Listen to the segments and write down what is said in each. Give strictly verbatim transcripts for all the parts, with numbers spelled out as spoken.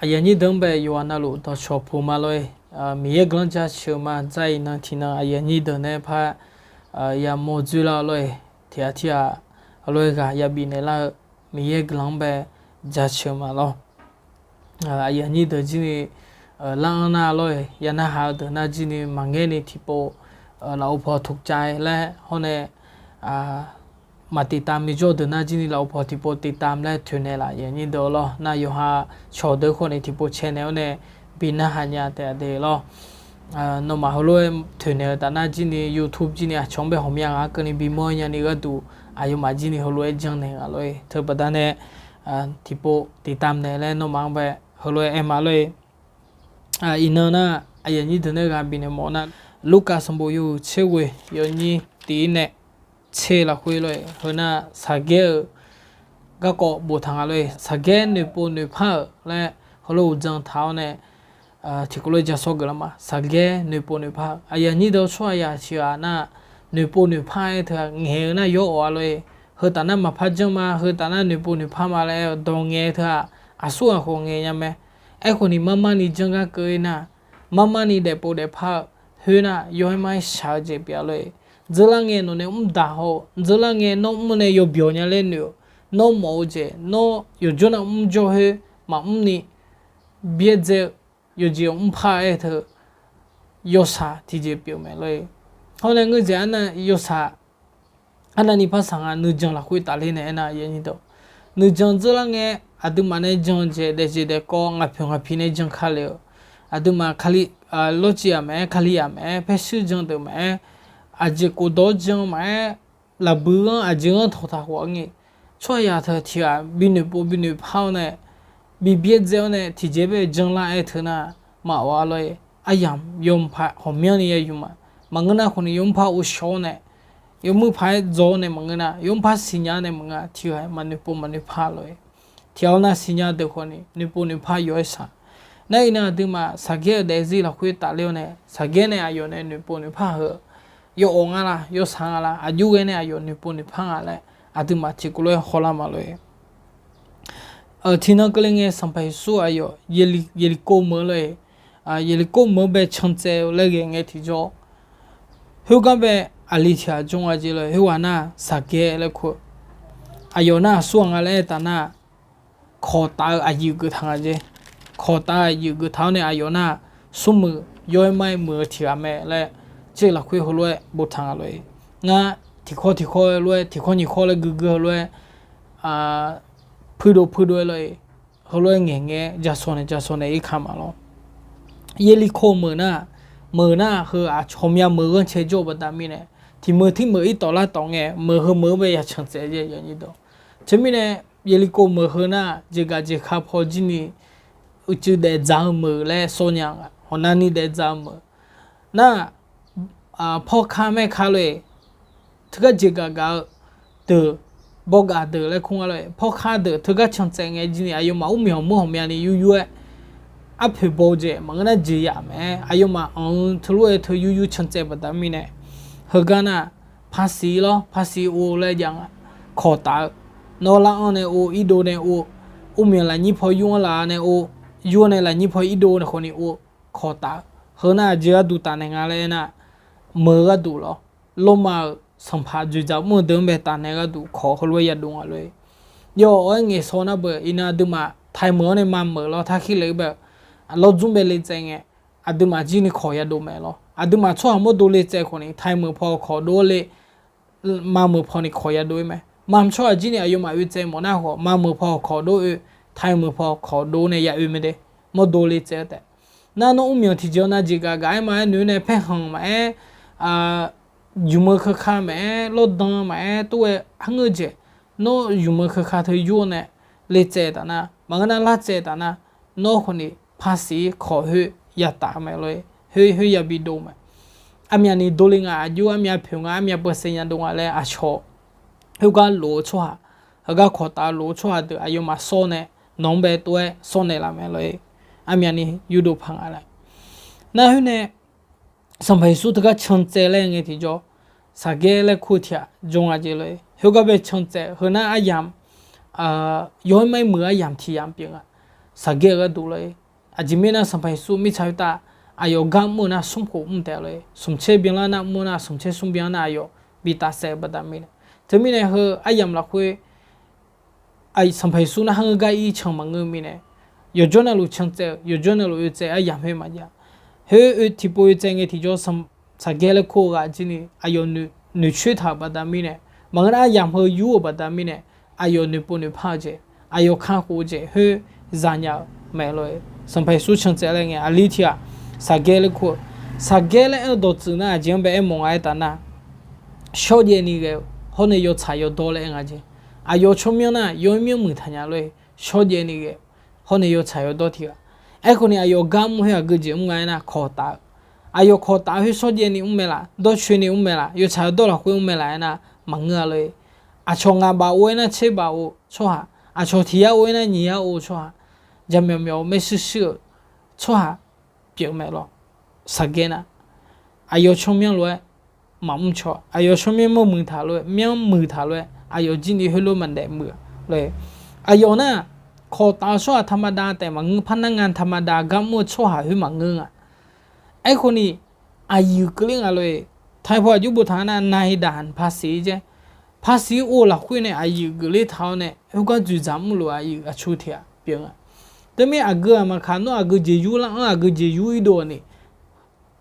Aqyuif aqnyir deuq-anr bae yawqghaq navluf dawqcawq puq ma lor-eq. Miqyaer guiqlanq jaceuq ma. Dzar iqnan tiqnan aqyuif aqnyir deuq nae par yamawr dzoerlar-eu lor-eq. Tiqghaq tirghaq lof-aer ghaq yabif naeqlar-eu Miqyaer guiqlanq-anr bae jaceuq ma lor. Aqyuif aqnyir deuq jir ni lar-anr nar lor-eq, ya narhaq-eu deuq nar jir ni maqngaer ni tiqpov lafov paw ถูกใจ laer hawr nae maqtiqtam ni jawr deuq nar jir ni lafov paw tiqpov tiqtam laer toeqnaeq laf aqyuif aqnyir deuq lor. Nar yawqha cawq deuq khawf ni tiqpov cae naeq-awr nae bi narhaq nya taef-a de lor. Nawmaf heulof-aer toeqnaeq-eu taf nar jir ni YouTube jir ni aqcawq-anr bae ghawqmya ghaq keuvni bimawr nya ni gharduq aqyawfmaf jir ni heulof-aer janrnaeq nga lor-eq. Teubaqda nae tiqpov tiqtam naeq laer nawmaf-anr bae heulof-aer aer ma lor-eq. Iqnan nar aqyuif aqnyir deuq nae ghaq bifnaeq mawf nar, Lurkaf sanqbof yawhuiq tser ghoe yawnyir tiq-ir nae tser lafkhoer lor-eq. Heu nar saqgaer-euq garkawv boftaq nga lor-eq. Saqgaer noeqpov noeqpar-euq laer heulof uqdzan taq-awr nae tiqkawv lof-aer ja sawr geuf lar ma. Saqgaer noeqpov noeqpar-eu aqyuif aqnyir deuq tsawrhaqzaq tiqghaq nar noeqpov noeqpar-aer teu-aq ngaeq-eu nar yawr awq-a lor-eq. Heu taf nar maqpar janr ma, heu taf nar noeqpov noeqpar ma laer aer-eu dawq ngaeq teu-aq aqsur ghaq khawf ngaeq nya mae. Aerkhawf ni marmar ni janr gar keuv-ir nar, marmar ni daefpov daefpar-eu khoer nar yawr-aer mar-aer shaq-eu jeq pyeuf-a lor-eq. Dzeurlar ngae nawq nae mr daq haw-eu, dzeurlar ngae nawr mr nae yawbyawq nya laer noeq-euq, nawr mawf-eu jeq nawr yawqjawr nar mr jawr khoer maqmr ni byaerdzae-eu yawqjeq mr par-aer teu yawshaq tiqjeq pyeuf mae lor-eq. Hawr nae ngeur jeq arnav yawshaq arnavni par saq nga nuijan lafkhoer tafler nae aernar, nuijan dzeurlar ngae aqduimaf nae jan-eu jeq daefjeq daefkawv ngaq poeq ngaq pi nae jan ka le-euq, aqduimaf Kali lawrciv-aq maqaer, Kali-aq maqaer, paershuir jan deuq maqaer, aqjeq khofdawq-awr jan maqaer, lafbui-anr aqjeq-anr tawqtaq khof-a ngae, tsawrhaqzaq teu tiqghaq bi noeqpov bi noeqpar-awr nae bi byaerdzae-awr nae tiqjeq bae janlar-aer teu nar, maqawq-a lor-eq. Aryamq yawmuiq paq ghawqmyanrni ya yuf ma. Maqngeur nar khawf ni yawmuiq par ghovshaw-awr nae, yawmuiq paq-aer dzaw-awr nae maqngeur nar, yawmuiq par siqnya nae maqngeur, tiqghaq maqnoeqpov maqnoeqpar lor-eq. Tiqghaq-awr nar siqnya deuq khawf ni noeqpov noeqpar yawf-aer shaq. Nar iqnan aqduimaf saqgaer-euq daefzir lafkhoer tafler-awr nae, saqgaer nae aqyawf nae noeqpov noeqpar heu yawawq nga la, yawshaq nga la, aqjox ghae nae aqyawf noeqpov noeqpar nga laer aqduimaf tiqkawv lof-aer hawlar ma lor-eq. Tiqnan keuvle ngae Sanqpaq Yeqsur aqyawf Yeqliqkov meuq lor-eq, Yeqliqkov meuq-anr bae can tsaev-eu laer ghae ngae tiqjawr, khoergar bae aqli tiqghaq jawr nga jeq lor-eq. Khoerghaq nar saqgaer laer kur-eu aqyawf nar aqsur ghaq nga laer aertaq nar, kawqtaf-eu aqyuif geuftaq nga jeq. Kawqtaf-eu aqyuif geuftaq-awr nae aqyawf nar smrmuiq yawr-aer mar-aer muiq-eu tiqghaq mae laer, tser lafkhoer heulof-aer boftaq nga lor-eq. Ngar tiqkawv tiqkawv lof-aer tiqkawv nyiq kawv laer guigui heulof-aer puidov puidov-aer lor-eq. Heulof-aer ngaeqngae-aer jashawq nae jashawq nae irka ma lor. Yeqliqkov meuq nar, meuq nar heu aqcawq ghawqmya meuq ghanrcae jawr-eu baqda mirnae, tiq meuq tir meuq ir tawf lar tawf ngae meuq heu meuq-anr bae ya can tsaev-eu. Teumirnae Yeqliqkov meuq heu nar jeqgaq jeqka paw jir ni uicuiv daefdzaq-eu meuq laer sawr nya nga. Hawqnavni daefdzaq-eu meuq nar, pawrkar maerkar lor-eq, teugar jeqgaq gaq-eu deuq, bawgaf deuq laer kur nga lor-eq. Pawrkar deuq teugar can tsaev ngae jir ni aqyawfmaf urmyanq mur ghawqmyani yur yur-aer, arpoeq baw-eu jeq maqngeur nar jeqyaq maqaer, aqyawfmaf anq-eu teulof-aer teu yur yur can tsaev baqda mirnae, heugar nar, paqsiq lor, paqsiq or laer jav nga. Kawqtaf-eu, nawr lar-anr nae or, irdov nae or, urmyanq lafnyir paw yur-anr laf nae or, yur-anr nae lafnyir paw irdov nae khawf ni or, kawqtaf-eu. Heu nar aqjeq gharduq tafnaeq nga laer aernar, meuq-eu gharduq lor, Lormav-euq sanqpaq dzoeqdzaq mr-eu deuq-anr bae tafnaeq gharduq kawq heulof-aer yadov nga lor-eq. Yawf awq-aer ngaeqshaw nar beuq iqnan aqduimaf taiq meuq-anr nae ma meuq lor tarkir le-eu bae, lawr dzmr bae le tsaev ngae, aqduimaf jir ni kawq yadov mae lor. Aqduimaf tsawrhaq mawrdo le tsaev khawf ni taiq meuq paw kawq dov-awr le, ma meuq paw ni kawq yadov-ir mae. Maqmq tsawrhaq jir ni aqyawfmaf oe tsaev mawf nar khawf ma meuq paw kawq dov oe, taiq meuq paw kawq dov nae ya oe mae de. Mawrdo le tsaev-eu taef. Nar nawr urmyanq tiqjeq-awr nar jeqgaq gaq-aer maqaer noeq-aer nae paerkhanq maqaer, yumq-eu keuka maqaer, lawrdan maqaer, tov-aer arngeur jeq, nawr yumq-eu keuka teu yur-awr nae le tsaev taf nar, maqngeur nar lar tsaev taf nar, nawr khawf ni paqsiq-ir kawq khoer yataf mae lor-eq. Khoer khoer yabi dov mae. Armyavni dovle nga aqjox, armyav poeq nga, armyav peusaev nya dov nga laer aqcawq khoergar lof-eu tsawrhaq, heugar kawqtaf lof-eu tsawrhaq deuq aqyawfmaf sawr nae, nawq-anr bae tov-aer sawr naeqlaf mae lor-eq. Armyavni yurdov paq nga laer. Nar khoer nae Sanqpaq Yeqsur teugar can tsaev laer ngae tiqjawr, saqgaer laer kur tiq ghaq jawr nga jeq lor-eq. Khoergar bae can tsaev heu nar aryamq, yawr-aer mar-aer muiq-eu aryamq tiq yamq pyeuf nga. Saqgaer-eu gharduq lor-ir. Aqjeq mirnae nar Sanqpaq Yeqsur mirtsaq khoertav aqyawf gar mr-eu nar smr khof mr taef lor-ir. Smq tser byanlar nar mr-eu nar smq tser smr byanlar nar aqyawf bi tafsaef-eu baqda mirnae. Teumirnae heu aryamq lafkhoer Sanqpaq Yeqsur narhaq-eu gar ir can maqngeur-eu mirnae, yawqjawr navluf can tsaev-eu, yawqjawr navluf oe tsaev aryamq khoer maqjav. Khoer oe tiqpov oe tsaev ngae tiqjawr, Saqgaer laer kur-eu ghaq jir ni aqyawf noeqcoer taq-euq baqda mirnae, maqngeur nar aryamq heu yur-euq baqda mirnae, aqyawf noeqpov noeqpar-eu jeq, aqyawf kakhof-eu jeq khoer zanya-euq mae lor-ir. Sanqpaq Yeqsur can tsaev laer ngae aqli tiq ghaq Saqgaer laer kur-eu, Saqgaer laer aer-eu dawqtsuif nar aqjeq-anr bae aermawf nga aertaq nar, shawrjaev ni ghae-eu hawr nae yawtsaq yawdawr laer aer nga jeq. Aqyawf tsawrmyanr nar yaw-aer myanr muiq taq nya lor-ir. Shawrjaev ni ghae-eu hawr nae yawtsaq yawdawr tiq ghaq. Aerkhawf ni aqyawf gar mr khoer aqgeu jeq mr nga aer nar kawq taf-eu. Aqyawf kawq taf-eu khoer shawrjaev ni mr mae laf, dawrcoeni mr mae laf, yawtsaq yawdawr lafkhoer mr mae laf aer nar maqngeur-a lor-ir. Aqcawq ngaq baf ov-aer nar tser baf ov tsawrhaq, aqcawq tiq yar ov-aer nar nyiq yar ov tsawrhaq, jaqmyawf myawf maershuir shuir-euq tsawrhaq pyeuf mae lor. Saqgaer nar aqyawf tsawrmyanr lof-aer maqmr caw, aqyawf tsawrmyanr myanr muiq taq lof-aer, myanr muiq taq lof-aer aqyawf jir ni heulof maqdaef muiq-a lor-ir. Aqyawf nar kawq taf-eu tsawrhaq taqmaqdav taef maqngeur, par nar nga taqmaqdav gar mr-eu tsawrhaq khoer maqngeur nga. Aerkhawf ni aqyuif keuvler nga lor-ir. Taqpaw aqjox boftaq-anr nar nai daq paqsiq jaer, paqsiq-ir or lafkhoer nae aqyuif geufler taq-awr nae khoergar dzoeqdzaq mrluf aqyuif aqtsu tiq ghaq pyeuf nga. Teumirnae aqgeu aqmaqkaq nawr aqgeu jeq yur lar-anr aqgeu jeq yur-ir dov-awq ni,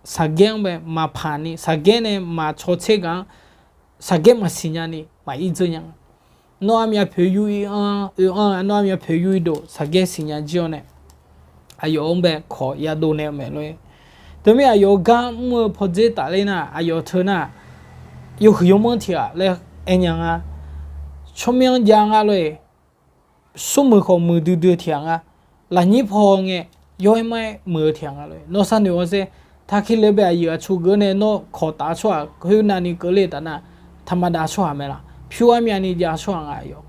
Saqgaer-anr bae maqpaq ni, Saqgaer nae maqcaw tser gaq-anr, Saqgaer maqsiq nya ni maqir dzeur nya nga. Nawr armyav poeq yur-ir anr oe-anr, nawr armyav poeq yur-ir dov Saqgaer siqnya jir-awr nae aqyawf-anr bae kawq yadov naeq-eu mae lor-ir. Teumirnae aqyawf-eu gar mr-eu pawdzer tafler nar aqyawf teu nar yawhuiq yawmanr tiq ghaq laer aer nya nga. Tsawrmyanr jav nga lor-ir. Smrmuiq khawf muiqdui dui-eu tiq ghaq nga. Lafnyir paw ngae yaw-aer mar-aer muiq-eu tiq ghaq nga lor-ir. Nawr sharnoeq-awr sher, taqkir le bae aqyuif aqtsu geuf nae nawr kawq taf-eu tsawrhaq khoer navni keuvle taf nar, taqmaqdav tsawrhaq mae laf, pyur armyavni jav tsawrhaq nga aqyawf.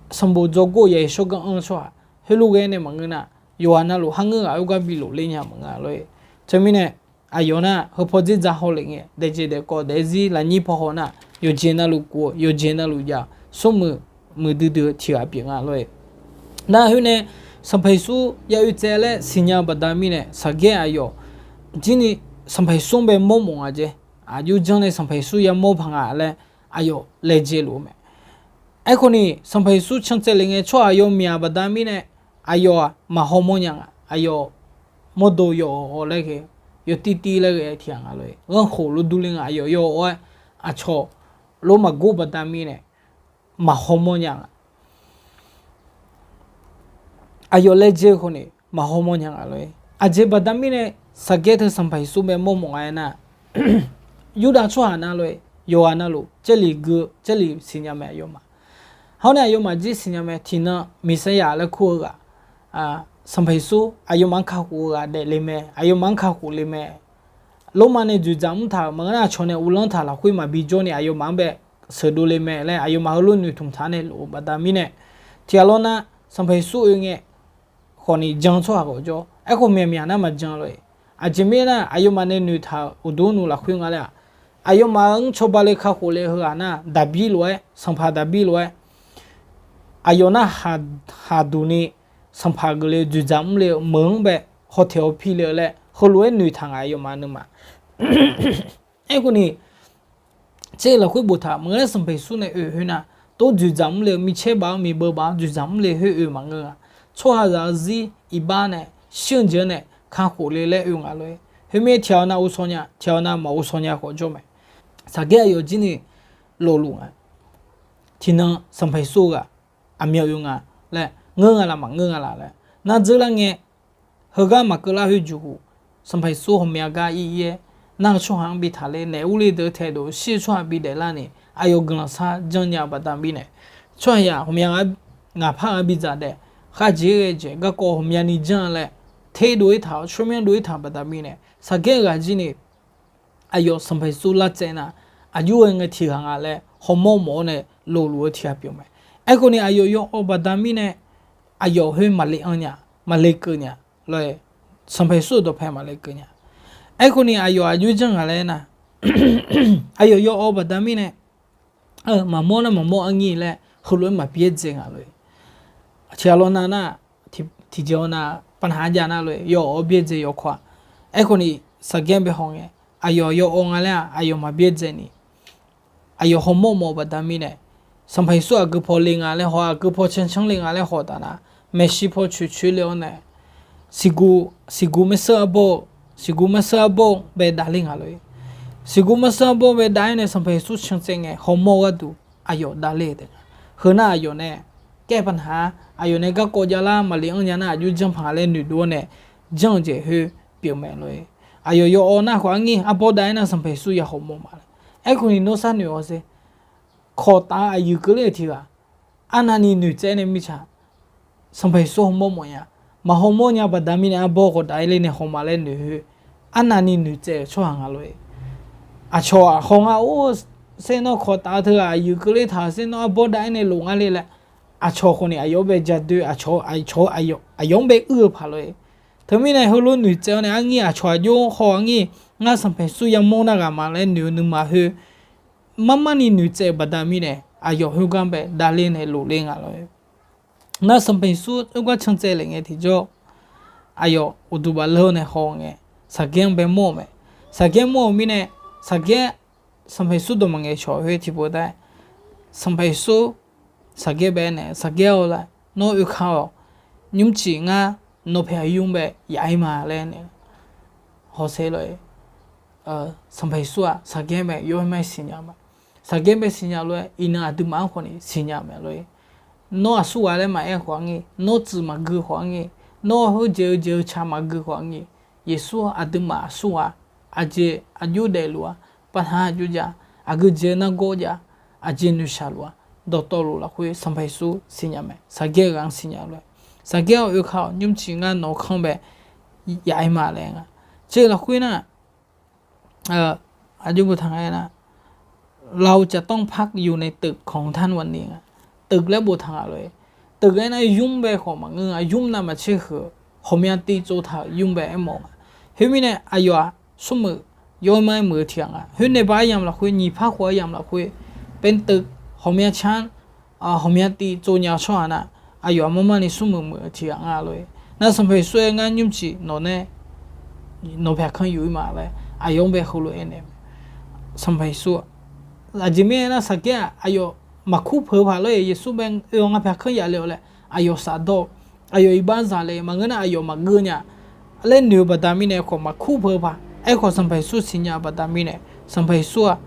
Sanqbof dzawrgor yaqsawr gar anr-eu tsawrhaq heulof ghae nae maqngeur nar, yawqghaq navluf har ngeur ghaq khoergar bi lofler nya maqngeur lor-ir. Teumirnae aqyawf nar heu pawdzer dzaq haw lef ngae daefjeq daefkawv daefzir lafnyir paw haw nar, yawqjeq navluf kuf-eu yawqjeq navluf jav-eu smrmuiq muiqdui dui-eu tiq ghaq pyeuf nga lor-ir. Nar khoer nae Sanqpaq Yeqsur ya oe tsaev laer siqnya-eu baqda mirnae Saqgaer aqyawf jir ni Sanqpaq Yeqsur-anr bae mawrmawf nga jeq, aqjox janr nae Sanqpaq Yeqsur yamawr paq nga laer aqyawf laejae luf-eu mae. Aerkhawf ni Sanqpaq Yeqsur can tsaev lef ngae tsawrhaq yawmyaq baqda mirnae aqyawf-aq maqhaw mawrnya nga. Aqyawf mawrdo yawawq laer ghae, yawtir tir laer ghae tiq ghaq nga lor-ir. Ghanrkhof lof durler nga aqyawf yawawq-aer aqcawq lof maqgor baqda mirnae maqhaw mawrnya nga. Aqyawf laejae khawf ni maqhaw mawrnya nga lor-ir. Aqjeq baqda mirnae Saqgaer teu Sanqpaq Yeqsur bae mawrmawf nga aer nar, Yurdav tsawrhaq nar lor-ir, yawqghaq navluf jarlif gui-eu jarlif siqnya mae aqyawfmaf. Hawr nae aqyawfmaf jir siqnya mae tiqnan Miqsaeryaq laer kur-eu ghaq, Sanqpaq Yeqsur aqyawfmaf-anr kakhof-eu ghaq daefle mae, aqyawfmaf-anr kakhof le mae. Lormav nae dzoeqdzaq mr taq-euq maqngeur nar aqcawq nae uvlanr taq lafkhoer maqbi jawr ni aqyawfmaf-anr bae sheuqdov le mae laer aqyawfmaf heulof noeqtmq taq nae lof-eu baqda mirnae, tiq ghaq lawr nar Sanqpaq Yeqsur oe ngae khawf ni jan tsawrhaq khawf jawr. Aerkhawf myaqmyaq nar maqjan lor-ir. Aqjeq mirnae nar aqyawfmaf nae noeqtaq-euq uqduq nmr lafkhoer nga laer-aq, aqyawfmaf-anr cawba le kakhof le-eu heu ghaq nar Daqbir lof-aer sanqpaq Daqbir lof-aer aqyawf nar haq duq ni sanqpaq geufle dzoeqdzaq mrle-eu meuq-anr bae hawtaeq hawpir le-eu laer heulof-aer noeqtaq nga aqyawfmaf nuima. Aerkhawf ni tser lafkhoer boftaq maqngeur nar Sanqpaq Yeqsur nae oe khoer nar, tov dzoeqdzaq mrle-eu micaer baf-awr miqbeuv baf-awr dzoeqdzaq mrle khoer oe maqngeur-a. Tsawrhaqzaq-eu zir iqbax nae shir-eu jeq-anr nae kakhof le laer oe nga lor-ir. Khoermirnae tiq ghaq nav ghovshaw nya, tiq ghaq nav maqghovshaw nya khawf jawr mae. Saqgaer aqyawf jir ni lofluf nga. Tiqnan Sanqpaq Yeqsur-eu ghaq aqmyan oe nga laer ngeur nga laf maqngeur nga laf laer nar dzeur lar ngae, heugar maqkeuv lar khoer juqhuq, Sanqpaq Yeqsur ghawqmya gar ir ir-aer nar-eu tsawrhaq-anr bi taqler naef urler deuq taedov shir-eu tsawrhaq bi daeflar ni aqyawf guiqlanq sar janrnya-eu baqda mirnae, tsawrhaq yaq ghawqmya ngaq par-anr bidzaq daef khavjeq ghae jeq garkawv ghawqmyani janr laer terdov-ir taq-awr tsawrmyanr dov-ir taq-eu baqda mirnae, Saqgaer-eu ghaq jir ni aqyawf Sanqpaq Yeqsur lar tsaev nar, aqjox-aer ngae tiq ghaq nga laer hawmawr mawf-awr nae lofluf-eu tiq ghaq pyeuf mae. Aerkhawf ni aqyawf yaw-awr baqda mirnae, aqyawf khoer maqle anr nya, maqle keuv nya lor-ir. Sanqpaq Yeqsur-euq dawqpae maqle keuv nya. Aerkhawf ni aqyawf aqjox janr nga laer nar, aqyawf yaw-awr baqda mirnae, maqmawr nar maqmawr arnyir laer heulof-aer maqbyaer dzae nga lor-ir. Tiq ghaq lawr nav nar, tiq tiqjeq-awr nar, paqnaq-anr jav nar lof-aer yawawq-awr byaerdzae yawkawr-aq. Aerkhawf ni, Saqgaer bae haw ngae, aqyawf yawawq nga laer-aq, aqyawf maqbyaerdzae ni. Aqyawf hawmawr mawf-eu baqda mirnae, Sanqpaq Yeqsur aqgeu paw le nga laer haw, aqgeu paw cancanr le nga laer haw taf nar, maeqshi paw coeqcoeq le-awr nae, siqguq, siqguq maerseur arbawr-eu, siqguq maerseur arbawr-anr bae davler nga lof-aer. Siqguq maerseur arbawr bae dav-aer nae Sanqpaq Yeqsur cantsaev ngae, hawmawr-eu gharduq aqyawf davler-eu taef nga. Heu nar aqyawf nae kaer paqnaq-a, aqyawf nae garkawv javlar maqli anr nya nar aqjox janrpaq laer noeqdov-awr nae, janr-eu jeq khoer pyeuf mae lof-aer. Aqyawf yawawq nar khawf arngir arbawr dav-aer nar Sanqpaq Yeqsur ya hawmawr ma laer. Aerkhawf ni nawr sharnoeq-awr sher. Kawqtaf-eu aqyuif keuvler-euq tiq ghaq, arnavni noeqtsaev nae mirtsaq, Sanqpaq Yeqsur hawmawr mawf nya. Maq hawmawr nya baqda mirnae arbawr khawf dav-aer ler nae hawmawr laer noeq khoer, arnavni noeqtsaev-euq tsawrhaq nga lof-aer. Aqcawq-aq haw nga or, sher nawr kawqtaf-eu teughaq aqyuif keuvler taq-euq sher nawr arbawr dav-aer nae lof nga le laer, aqcawq khawf ni aqyawf-anr bae jadoe, aqcawq, aqcawq, aqyawf-anr bae uir-eu paq lof-aer. Teumirnae heulof noeqtsaev-awr nae arngir aqcawq aqjox haw arngir, ngar Sanqpaq Yeqsur yamawr nar ghaq ma laer noeq-eu nuima khoer, marmarni noeqtsaev-euq baqda mirnae aqyawf khoergar bae davler nae lofler nga lof-aer. Nar Sanqpaq Yeqsur khoergar cantsaev lef ngae tiqjawr, aqyawf uqduq baf ler-awr nae haw ngae, Saqgaer-anr bae mawr-eu mae. Saqgaer mawr-euq mirnae, Saqgaer, Sanqpaq Yeqsur dawq maqngaeq cawq khoer tiqpov taef, Sanqpaq Yeqsur Saqgaer bae aernaeq, Saqgaer-awr laer, nawr oekar-awq, nymrcif ngar nawq paeq aqyur bae yaf-ir ma laer aernaeq, hawsher lof-aer, Sanqpaq Yeqsur-aq Saqgaer bae yawr-aer mar-aer siqnya ma. Saqgaer bae siqnya lof-aer iqnan aqduimaf-anr khawf ni siqnya mae lof-aer. Nawr aqsurghaq laer maqaer khawf arngir, nawr tsuif maqgui khawf arngir, nawr heujeq-eu jeq-eu ca maqgui khawf arngir, Yeqsur aqduimaf aqsurghaq, aqjeq aqjox daefluf-a, paqnaq aqjox jav, aqgeujeq nargawr jav, aqjeq noeqshaq luf-a, dawqtawvluf lafkhoer Sanqpaq Yeqsur siqnya mae. Saqgaer-eu ghaq-anr siqnya lof-aer, Saqgaer-awr oekar-awq, nymrcif ngar nawq-eu kanr bae yaf-ir ma laer nga. Teu lafkhoer nar, aqjox boftaq nga aernar, เราจะต้องพักอยู่ในตึกของท่านวันนี้ nga. ตึก laer boftaq nga lof-aer, ตึก aernar yumr bae khawf maqngeur nga, yumr navmaqtser huiq-eu ghawqmya tiv tsovtaq-euq yumr bae aermawf nga. Khoermirnae aqyawf-aq smrmuiq yawr-aer mar-aer muiq-eu tiq ghaq nga. Khoernae ba aryamq lafkhoer, nyiq par khof aryamq lafkhoer, เป็นตึก ghawqmya canr, ghawqmya tiv tsov nya-eu tsawrhaq nar, aqyawf-aq marmarni smrmuiq muiq-eu tiq ghaq nga lof-aer. Nar Sanqpaq Yeqsur aer, ngar nymrcif nawq nae nawq paeq kanr yuf-ir ma laer aqyawf-anr bae heulof-aer aernaeq mae. Sanqpaq Yeqsur, aqjeq mirnae aernar Saqgaer-aq aqyawf maqkur peuq-eu paq lor-eq, Yeqsur bae oe-awr ngar paeq kanr yaf le-awq laer aqyawf shafdawr-eu, aqyawf iqbaxzaq le maqngeur nar aqyawf maqgeur nya laer noeq-eu baqda mirnae khawf maqkur peuq-eu paq. Aerkhawf Sanqpaq Yeqsur siqnya-eu baqda mirnae, Sanqpaq Yeqsur-aq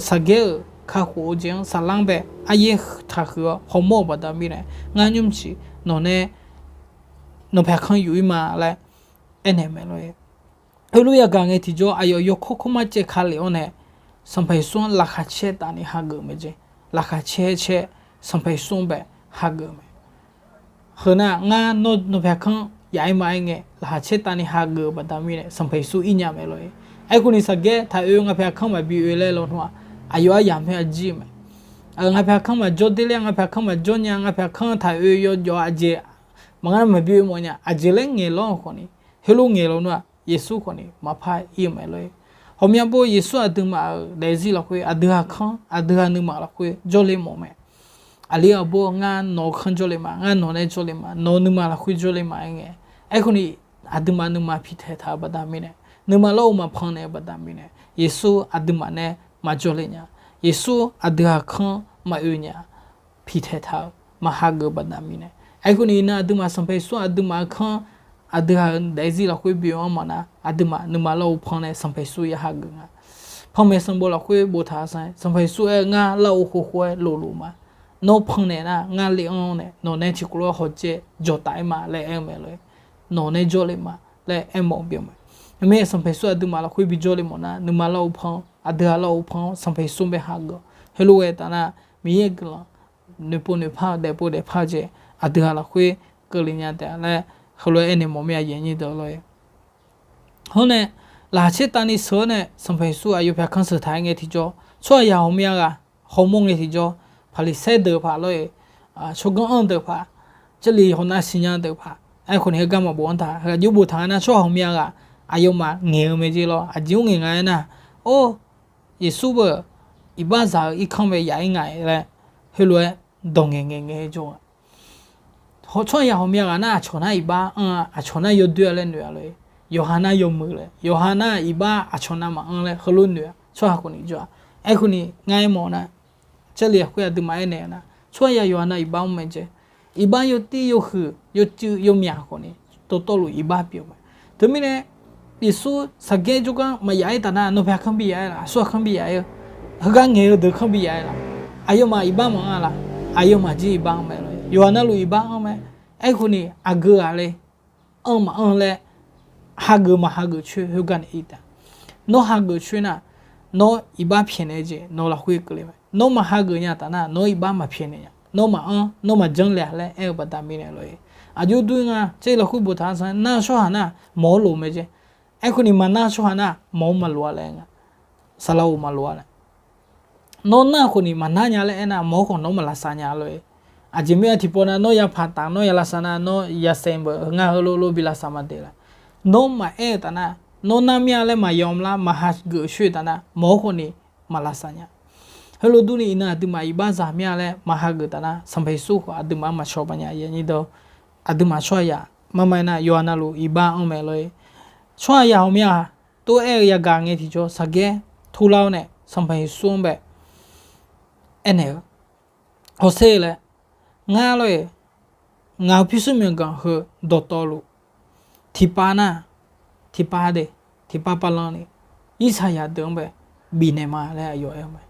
Saqgaer-euq kakhof-eu jeq-anr saflar bae aryaer taqhuiq-awr hawmawr-euq baqda mirnae, ngar nymrcif nawq nae nawq paeq kanr yuf-ir ma laer aernaeq mae lor-eq. Heulof yagaq ngae tiqjawr aqyawf yawkawr kawrmar caev ka lef-awr nae, Sanqpaq Yeqsur-anr laqkhaq caer tavni hageuf mae jeq. Laqkhaq caer caer Sanqpaq Yeqsur-anr bae hageuf mae. Heu nar ngar nawr nawq paeq kanr yaf-ir ma aer ngae, laqkhaq caer tavni hageuf-eu baqda mirnae Sanqpaq Yeqsur ir nya mae lor-eq. Aerkhawf ni Saqgaer taq oe, ngar paeq kanr maqbi oe laer lawnmr-aq, aqyawf aryamq khoer arjir-eu mae. Ngar paeq kanr maqjawr der ler, ngar paeq kanr maqjawr nya, ngar paeq kanr taq oe yawjawf aqjeq maqngeur nar maqbi oe mawf nya, aqjeq laer ngaeqlawr-eu khawf ni, heulof ngaeq lawnmr-aq Yeqsur khawf ni maqpar ir-eu mae lor-eq. Ghawqmya bo Yeqsur aqduimaf-euq daefzir lafkhoer, aqdui ghaq kanr, aqdui ghaq nuima lafkhoer jawrle mawf mae. Aqli aqbur ngar nawq-eu kanr jawrle ma, ngar nawq nae jawrle ma, nawq-eu nuima lafkhoer jawrle ma aer ngae. Aerkhawf ni aqduimaf nuima piqtaeq taq-eu baqda mirnae, nuima lawr-eu maqpan naeq-eu baqda mirnae, Yeqsur aqduimaf nae maqjawrle nya, Yeqsur aqdui ghaq kanr maqoe nya, piqtaeq taq-eu maqhageuf-eu baqda mirnae. Aerkhawf ni iqnan aqduimaf Sanqpaq Yeqsur aqduimaf-eu kanr, aqdui ghaq-euq daefzir lafkhoer byoe-anr mawf nar, aqduimaf nuima lawr-eu pan nae Sanqpaq Yeqsur ya hageuf nga. Panmaeq sanqbof lafkhoer boftaq-eu sanq, Sanqpaq Yeqsur aer-eu, ngar lawr-eu khov khof-aer lofluf ma. Nawr pan naeq nar, ngar le-anr nae nawq nae tiqkawv lof-aer hawjaev jawqtaf-ir ma laer aer-eu mae lor-eq. Nawq nae jawrle ma laer aermawf-eu byan mae. Aqmeq Sanqpaq Yeqsur aqduimaf lafkhoer bijawrle mawf nar, nuima lawr-eu pan, aqdui ghaq lawr-eu pan-anr Sanqpaq Yeqsur bae hageuf. Heulof ghae taf nar, Miqyaer guiqlanq noeqpov noeqpar-eu daefpov daefpar-eu jeq aqdui ghaq lafkhoer keuvle nya taef laer heulof-aer aernaeq mawf mir-a, aqyuif aqnyir deuq lor-eq. Hawr nae, laqkhaq caer tavni sheuq-awr nae Sanqpaq Yeqsur aqyawf paeq kanr sheuq taq-aer ngae tiqjawr, tsawrhaq yaq ghawqmya ghaq hawmawr ngae tiqjawr, Paqliqsaer deuq paq lor-eq, tsawrganr anr deuq paq, Jarlif hawnav siqnya deuq paq, aerkhawf ni heugar maqbof-anr taq, aqjox boftaq nga nar tsawrhaq ghawqmya ghaq aqyawfmaf ngaeq-eu mae jeq lor. Aqjeq mr ngaeq nga aernar, or, Yeqsur beu iqbaxzaq-eu irkanr bae yaf-ir nga laer, heulof-aer dawq ngaeq ngaeq ngaeq-aer jawr-a. Tsawrhaqzaq ghawqmya ghaq nar aqcawq nar iqbax anr-a, aqcawq nar yawdoer-a laer noeq-a lor-e. Yawqha nar yawmuiq laer, yawqha nar iqbax aqcawq navmaqanr laer heulof noeq-a. Tsawrhaq khawf ni jawr-a. Aerkhawf ni ngar aermawf nar, Jarlif lafkhoer aqduimaf aernaeq-eu nar, tsawrhaqzaq yawqha nav iqbax mr mae jeq. Iqbax yawtir yawhuiq yawcuiv yawmyaq khawf ni dawqtawvluf iqbax pyeuf-eu mae. Teumirnae Yeqsur saqgaer jawrgar maqyaf-ir taf nar, nawqpaeq kanr bi yaf-aer laf, aqsur-aq kanr bi yaf-aer-eu, heugar ngaeq-eu deuq kanr bi yaf-aer laf, aqyawfmaf iqbax maqanr-a laf, aqyawfmaf jir iqbax anr mae lor-e. Yawqha navluf iqbax anr mae. Aerkhawf ni aqgeu ghaq le anr maqanr laer, hageuf maqhageuf coer khoergar nae ir taef. Nawr hageuf coer nar, nawr iqbax pyaeqnaeq jeq nawq lafkhoer keuvle mae. Nawr maqhageuf nya taf nar, nawr iqbax maqpyaeqnaeq nya. Nawr maqanr, nawr maqjanr le-a laer aer-eu baqda mirnae lor-e. Aqjox dur-ir nga, Jarlif lafkhoer boftaq-anr nar, tsawrhaq nar mawq-awr loq mae jeq. Aerkhawf ni maqnar tsawrhaq nar mawq-awr maqloq-a laer aer nga. Saqlaq-oq maqloq-a laer. Nawr nar khawf ni maqnar nya laer aernar, mawq-awr khawf nawr maqlavsav nya lor-e. Aqjeq mirnae tiqpawf nav nawr yapaq taf nawr ya lavsav nar, nawr yasaev beuq ngar heulof lof bi lavsav maqdaef la. Nawr maqaer-eu taf nar, nawr nar mir-a laer maqyawf lar maqhageuf coer-eu taf nar, mawq-awr khawf ni maqlavsav nya. Heulof durni iqnan aqduimaf iqbax zaq mir-a laer maqhageuf taf nar, Sanqpaq Yeqsur khawf aqduimaf-anr maqcawba nya. Aqduimaf tsawrhaqzaq marma aernar, yawqha navluf iqbax anr mae lor-e. Tsawrhaqzaq ghawqmya-aq, tov-aer-eu yagaq ngae tiqjawr saqgaer turlar-awr nae Sanqpaq Yeqsur-anr bae aernaeq-eu, hawsher laer, ngar lor-e, ngaq-euq pyurshuir myawqganq heu dawqtawvluf tiqpav nar, tiqpav de, tiqpav pavlanr ni Irsaqyaq deuq-anr bae bifnaeq ma laer aqyawf aer-eu mae.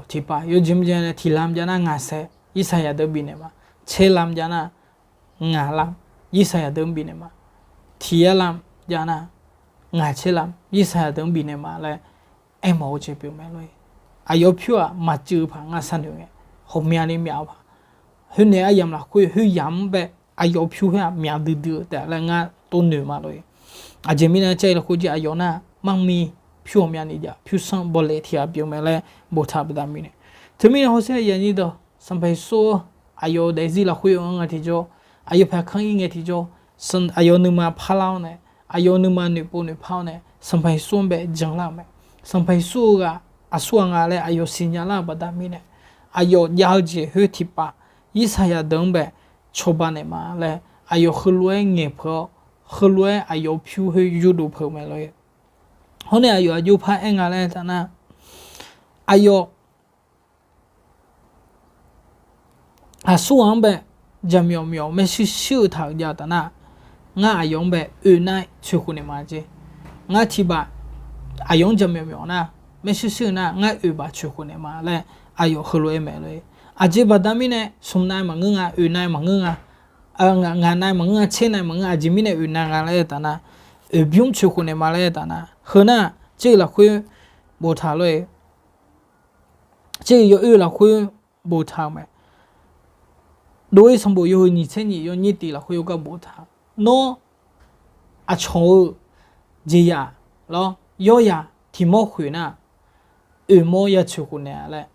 Tiqpav yawjeq mrjaev nae tiq lam jav nar ngaq saer Irsaqyaq deuq-anr bifnaeq ma. Tser lam jav nar ngaq lam Irsaqyaq deuq-anr bifnaeq ma. Tiq yar lam jav nar ngaq tser lam Irsaqyaq deuq-anr bifnaeq ma laer aermawf-eu jeq pyeuf mae lor-e. Aqyawf pyur-aq maqcuiv-eu paq ngar sharnoeq ngae, ghawqmyani myaf-eu paq. Khoer nae aryamq lafkhoer khoeryamq-anr bae aqyawf pyur khoer-aq myaf duidui-eu taef laer ngar tov noeq ma lor-e. Aqjeq mirnae caer lafkhoer jir aqyawf nar marmi pyur ghawqmyani jav pyur sanr bawle tiq ghaq pyeuf mae laer boftaq baqda mirnae. Teumirnae hawsher aqyuif aqnyir deuq, Sanqpaq Yeqsur-eu aqyawf-euq daefzir lafkhoer-anr ngae tiqjawr, aqyawf paeq kanr ir ngae tiqjawr, aqyawf nuima parlar-awr nae, aqyawf nuima noeqpov noeqpar-awr nae Sanqpaq Yeqsur-anr bae janlar-euq mae. Sanqpaq Yeqsur-eu ghaq aqsur ghaq nga laer aqyawf siqnya lar-euq baqda mirnae, aqyawf jav-eu jeq khoer tiqpav Irsaqyaq deuq-anr bae cawba naeq ma laer aqyawf heulof-aer ngaeqpeuq-awr, heulof-aer aqyawf pyur khoer yurdov peuq mae lor-e. Hawr nae aqyawf aqjox par aer nga laer aer taf nar, aqyawf aqsur ghaq-anr bae jaqmyawf myawf maershuir shuir-eu taq-euq jav taf nar, ngar aqyawf-anr bae oe nar-aer coeqkhof naeq ma jeq. Ngar tiqbaf aqyawf-anr jaqmyawf myawf nar, maershuir shuir-eu nar ngar oeq baf coeqkhof naeq ma laer aqyawf heulof-aer mae lor-e. Aqjeq baqda mirnae smq nav-aer maqngeur nga, oeq nav-aer maqngeur nga, ngaq nav-aer maqngeur nga, tser nav-aer maqngeur, aqjeq mirnae oeq nav nga laer aer taf nar, oeqbymr coeqkhof naeq ma laer aer taf nar, heu nar Jarlif lafkhoer boftaq lor-e. Jarlif yawoer lafkhoer boftaq-eu mae. Dov-ir sanqbof yawhuiq nyiq tser nyiq yawnyir tiq lafkhoer yawgar boftaq-eu, nawr aqcawq-eu jeqzaq lawr yawrzaq tiq mawr khoeq nar, oeq mawr ya coeqkhof naeq-a laer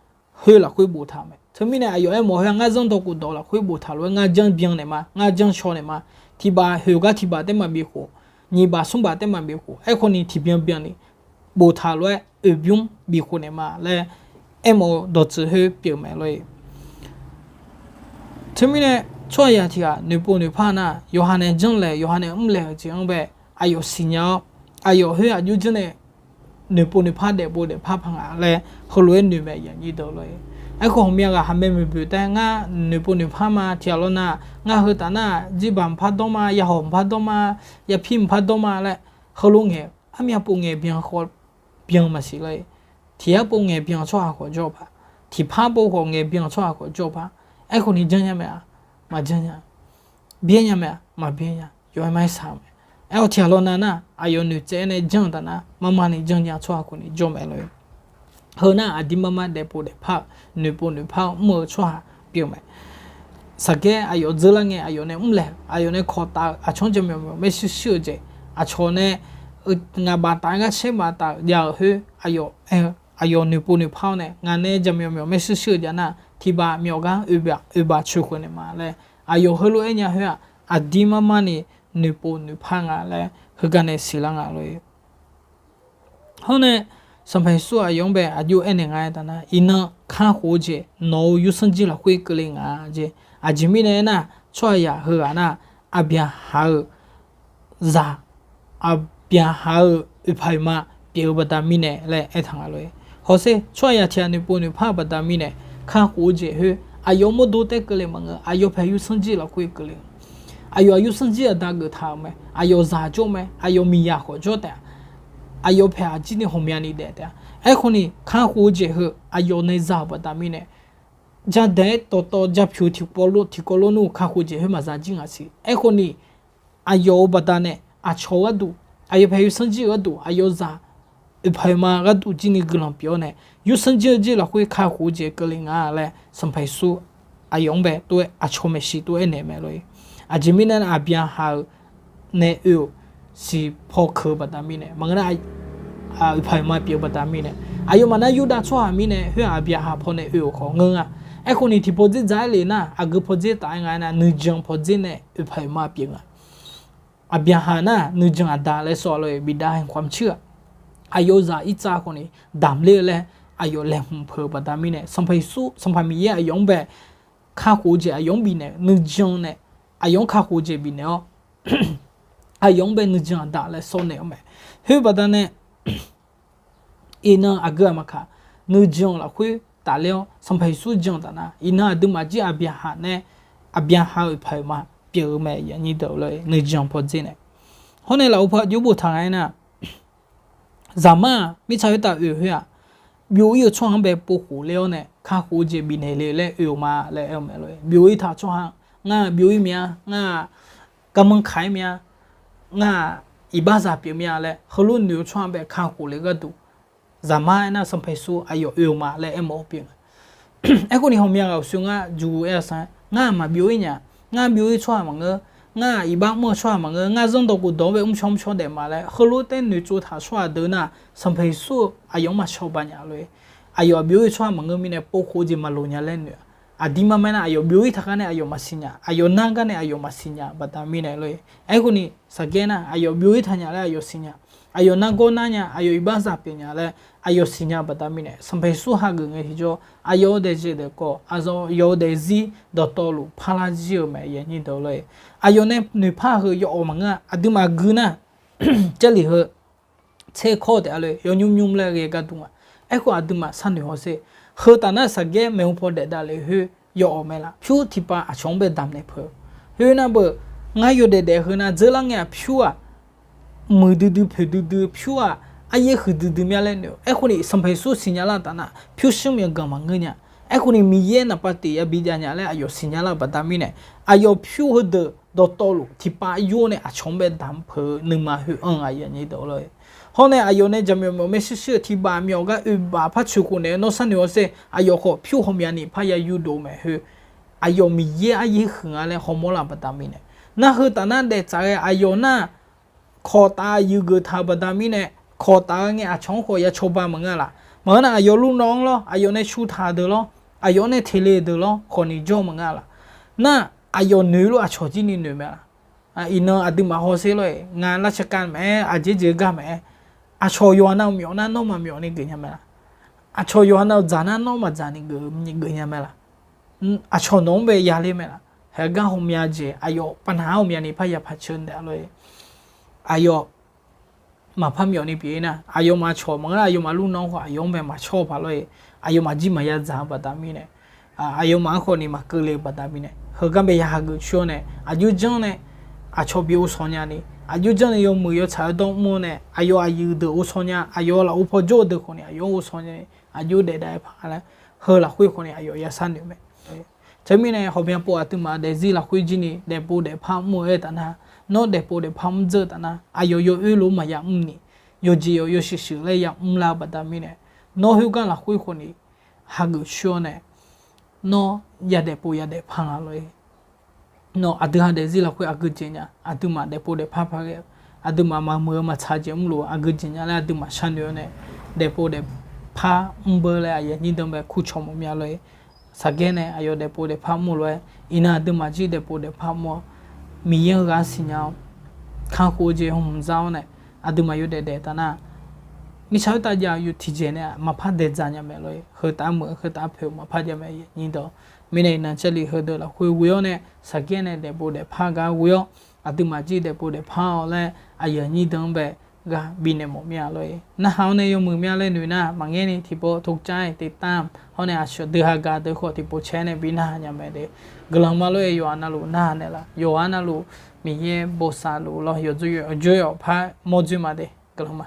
khoer lafkhoer boftaq-eu mae. Teumirnae aqyawf aermawf khoer-aq, ngar zanrdawq khofdawq lafkhoer boftaq lof-aer ngar janr byan naeq ma, ngar janr shaw naeq ma. Tiqbaf khoeq gar tiqbaf taef maqbif khof, nyiq baf smr baf taef maqbif khof, aerkhawf ni tiqbyan byan ni boftaq lof-aer oeqbymr bifkhof naeq ma laer aermawf-eu dawqtsuif khoer pyeuf mae lor-e. Teumirnae tsawrhaqzaq tiq ghaq noeqpov noeqpar nar, yawqha nae janrlaeq yawqha nae mrlaeq-euq jeq-anr bae aqyawf siqnya-awr, aqyawf khoer aqjox janr nae noeqpov noeqpar daefpov daefpar paq nga laer heulof-aer noeq mae aqyuif aqnyir deuq lor-e. Aerkhawf ghawqmya ghaq haq mae moeqboeq taef ngar noeqpov noeqpar ma tiq ghaq lawr nar, ngar heu taf nar jirbaq mqpar dawr ma, yahawq mqpar dawr ma, yapir mqpar dawr ma laer heulof ngaeq, armyav pov ngaeq byan khawf byan maqsiq lor-e. Tiq yar pov ngaeq byan tsawrhaq khawf jawr-eu paq, tiqpar pov khawf ngaeq byan tsawrhaq khawf jawr-eu paq. Aerkhawf ni janr nya mae-aq, maqjanr nya. Byaer nya mae-aq, maqbyaer nya. Yawf-aer maqaer saq-eu mae. Aer-awr tiq ghaq lawr nav nar, aqyawf noeqtsaev-aer nae janr-eu taf nar, marma ni janr nya tsawrhaq khawf ni jawr mae lor-e. Heu nar aqdir marma daefpov daefpar-eu, noeqpov noeqpar-eu mr-eu tsawrhaq pyeuf mae. Saqgaer aqyawf dzeurlar ngae aqyawf nae mrlaeq-eu, aqyawf nae kawq taf-eu, aqcawq-anr jaqmyawf myawf maershuir shuir-eu jeq, aqcawq nae ngaq baf taf-aer gar caer baf taf-eu jav-euq khoer aqyawf aer-eu, aqyawf noeqpov noeqpar-awr nae ngaq nae jaqmyawf myawf maershuir shuir-eu jav nar, tiqbaf myawf gar oeq baf coeqkhof naeq ma laer aqyawf heulof-aer nya khoer-aq, aqdir marma ni noeqpov noeqpar nga laer heugar nae siqlar nga lor-e. Hawr nae Sanqpaq Yeqsur aqyawf-anr bae aqjox aernaeq nga-aer taf nar, iqnan kakhof-eu jeq nawq-euq yursanr jir lafkhoer keuvle nga jeq. Aqjeq mirnae aernar, tsawrhaqzaq heughaq nar, Aqbyaqhaq-euq zaq, Aqbyaqhaq-euq oeqpaq oeqma pyeuf-eu baqda mirnae laer aertaq nga lor-e. Hawsher, tsawrhaqzaq tiq ghaq noeqpov noeqpar-eu baqda mirnae, kakhof-eu jeq khoer aqyawf mawrdo taer keuvle maqngeur, aqyawf paeq yursanr jir lafkhoer keuvle. Aqyawf-aq yursanr jir aqda geuf taq-euq mae, aqyawf zaq jawr mae, aqyawf miqyaq khawf jawr taef-a. Aqyawf paeq aqjir ni ghawqmyani daef taef-a. Aerkhawf ni kakhof-eu jeq heu aqyawf nae za-euq baqda mirnae, jadaeq-aer dawqtawv japyuq tiqkawv lor tiqkawv lor nmr-eu kakhof jeq khoer maqza jir ngaq siq. Aerkhawf ni aqyawf-euq baqda nae aqcawq-eu gharduq, aqyawf paeq yursanr jir-eu gharduq, aqyawf zaq oeqpaq oeqma gharduq jir ni guiqlanq pyeuf-awr nae, yursanr jir-eu jeq lafkhoer kakhof-eu jeq keuvle nga laer Sanqpaq Yeqsur aqyawf-anr bae tov-aer aqcawq maeqshi tov-aer naeq mae lor-e. Aqjeq mirnae Aqbyaqhaq-euq nae oe-euq siqpaw keuq-eu baqda mirnae maqngeur nar, oeqpaq oeqma pyeuf-eu baqda mirnae, aqyawfmaf nar Yurdav tsawrhaq mirnae khoer-aq Aqbyaqhaq pawnae oe-euq khawf ngeur nga. Aerkhawf ni tiqpawf dzer dzaq-aer le nar, aqgeu pawdzer taf-aer nga aernar, nuijan pawdzer nae oeqpaq oeqma pyeuf nga. Aqbyaqhaq nar nuijan aqda laer sawr-a lor-e, bifdav haeqkawq maqcir-aq, aqyawf-euq zaq irtsav khawf ni damq ler-eu laer aqyawf laeqhmq peuq-eu baqda mirnae, Sanqpaq Yeqsur Sanqpaq Miqyaer aqyawf-anr bae kakhof-eu jeq aqyawf-anr bifnaeq-eu nuijan nae, aqyawf-anr kakhof-eu jeq bifnaeq-awr, aqyawf-anr bae nuijan aqda laer sawr naeq-awr mae. Khoer baqda nae iqnan aqgeu aqmaqkaq nuijan lafkhoer tafler-awr Sanqpaq Yeqsur jan taf nar, iqnan aqduimaf jir Aqbyaqhaq nae, Aqbyaqhaq-euq oeqpaq oeqma pyeuf-eu mae, nuijan pawdzer nae. Hawr nae lafov paw jawr boftaq nga aernar, zaqmar-aq mirtsaq khoertav oe-eu khoer-aq, byov-ir-eu tsawrhaq-anr bae povkhof ler-awr nae kakhof-eu jeq bifnaeq le laer oe-euq ma laer aer-eu mae lor-e. Byov-ir taq tsawrhaq, ngar-aq byov-ir mya, ngar-aq garmanr kaq-aer mya, ngar-aq iqbaxzaq pyeuf mya laer heulof noeq-eu tsawrhaq bae kakhof le gharduq, zaqmar aernar Sanqpaq Yeqsur aqyawf oe-eu ma laer aermawf-eu pyeuf nga. Aerkhawf ni ghawqmya ghaq uqshoe ngar juq aer-eu sanr, ngar-aq maqbyov-ir nya, ngar byov-ir tsawrhaq maqngeur, ngar-aq iqbax mr-eu tsawrhaq maqngeur, ngar zanrdawq khofdawq-anr bae mrcaw mrcaw daef ma laer heulof taer noeqtsov taq tsawrhaq deuq nar, Sanqpaq Yeqsur aqyawf-anr maqcawba nya lor-e. Aqyawf-aq byov-ir tsawrhaq maqngeur mirnae povkhof-eu jeq maqloq nya laer noeq-a. Aqdirmar ma aernar, aqyawf byov-ir taq gar nae aqyawf maqsiq nya, aqyawf nar gar nae aqyawf maqsiq nya baqda mirnae lor-e. Aerkhawf ni saqgaer nar, aqyawf byov-ir taq nya laer aqyawf siqnya, aqyawf nargawr nar nya, aqyawf iqbaxzaq pyeuf nya laer aqyawf siqnya baqda mirnae, Sanqpaq Yeqsur hageuf ngae tiqjawr, aqyawf-eu daefzir daefkawv, aqyawf-eu daefzir dawqtawvluf parlar jir-eu mae, aqyuif aqnyir deuq lor-e. Aqyawf nae noeqpar heu yawawq maqngeur-a. Aqduimaf gui nar, Jarlif heu tserkawr taef-a lor-e, yawnymr nymr laer ghae gardmr-a. Aerkhawf aqduimaf sharnoeq hawsher, heu taf nar saqgaer maeqhu paw daef davlef khoer yawawq mae laf. Pyur tiqpav aqcawq-anr bae damq naeq peuq. Khoernar beu, ngar yawdaef daef heu nar dzeur lar ngae-aq pyur-aq, muiq duidui poeq duidui pyur-aq, aryaer huiqdui dui mya laer noeq-eu. Aerkhawf ni Sanqpaq Yeqsur siqnya lar taf nar pyurshuir myawqganq maqngeur nya. Aerkhawf ni Miqyaer naqpav tiq yabi jav nya laer aqyawf siqnya lar baqda mirnae, aqyawf pyur heudeuq dawqtawvluf tiqpav yur nae aqcawq-anr bae damq peuq-eu nuima khoer anr-eu aqyuif aqnyir deuq lor-e. Hawr nae aqyawf nae jaqmyawf myawf maershuir shuir-eu tiqbaf myawf gar oeqbaf par coeqkhof naeq-eu nawr sharnoeq hawsher, aqyawf khawf pyur ghawqmyani parya yurdov mae khoer, aqyawf Miqyaer aryaer huiq nga laer hawmawr laf baqda mirnae, nar heu taf nar daeftsaf ghae aqyawf nar kawqtaf yuif geuf taq-eu baqda mirnae, kawqtaf-eu ngae aqcawq-anr khawf ya cawba maqngeur laf. Maqngeur nar aqyawf luf nawv-anr lawr, aqyawf nae cu taq-eu deuq lawr, aqyawf-anr nae teq le-eu deuq lawr khawf ni jawr maqngeur laf. Nar aqyawf noeq lof aqcawq jir ni noeq mae laf. Iqnan aqduimaf hawsher lor-e, ngaq lavcaqkav maqaer, aqjeq jeq gar maqaer, aqcawq yawqha nav myawf nar nawr maqmyawf ni geuf nya mae laf. Aqcawq yawqha nav dzaq nar nawr maqdzaq ni geuf nya mae laf. Aqcawq nawq-anr bae ya ler mae laf. Haegar ghawqmya jeq aqyawf pavnaq-anr ghawqmyani parya paqceuq daef lor-e. Aqyawf maqpar myawf ni pyeuf-ir nar, aqyawfmaf cawq maqngeur nar aqyawfmaf luf nawv-anr khawf aqyawf-anr bae maqcawr paq lor-e. Aqyawfmaf jir maqya dzaq-eu baqda mirnae, aqyawfmaf-anr khawf ni maqkeuv le-eu baqda mirnae, heugar bae ya hageuf coer-awr nae aqjox janr nae aqcawq bi ghovshaw nya ni, aqjox janr nae yawmuiq yawtsaq-eu dawr mr-awr nae aqyawf aqyuif deuq ghovshaw nya, aqyawf lafov paw jawr-eu deuq khawf ni aqyawf-anr ghovshaw nya ni, aqjox daefdaef-aer paq laer, heu lafkhoer khawf ni aqyawf ya sharnoeq mae. Teumirnae ghawqmya pov aqduimaf daefzir lafkhoer jir ni daefpov daefpar mr-eu aer taf nar, nawr daefpov daefpar mr dzeur-eu taf nar aqyawf yawoer lof maqya mr ni, yawqjeq yawq yawshuif shuif laer ya mr lar-eu baqda mirnae, nawr khoergar lafkhoer khawf ni hageuf coer-awr nae, nawr ya daefpov ya daefpar nga lor-e. Nawr aqdui ha daefzir lafkhoer aqgeu jeq nya, aqduimaf daefpov daefpar par ghae-eu, aqduimaf maqmuiq-eu maqtsaq jeq mrluf-eu aqgeu jeq nya laer aqduimaf sharnoeq-awr nae, daefpov daefpar mrbeur laer aqyuif aqnyir deuq bae kurcawq mawf mya lor-e. Saqgaer nae aqyawf daefpov daefpar mr-eu lof-aer, iqnan aqduimaf jir daefpov daefpar mr-awr, Miqyaer-anr ghaq siqnya-awr, kakhof-eu jeq hmq za-awr nae, aqduimaf yawdaef daef taf nar, mirtsaq khoertav jav-eu yawf tiqjeq nae maqpar daeq dzaq nya mae lor-e. Heu taf-aer muiq-eu heu taf-aer poeq-eu maqpar jav mae, aqyuif aqnyir deuq. Mirnae iqnan jarlif heudeuq lafkhoer ghoe-awr nae, saqgaer nae daefpov daefpar gar ghoe-awr, aqduimaf jir daefpov daefpar-awq laer aqyuif aqnyir deuq-anr bae ghaq bifnaeq mawf mir-a lor-e. Narhaq-awr nae yawmuiq mir-a laer noeq nar, maqngeur ni tiqpov ถูกใจ ติดตาม hawr nae aqcawq dui haga deuq khawf tiqpov caer nae bi narhaq nya mae de. Guiqlanq ma lor-e. Yawqha navluf narhaq naeqlaf, yawqha navluf Miqyaer bosav luf lawr yawqjox yawqpar mawrdzoer ma de. Guiqlanq ma.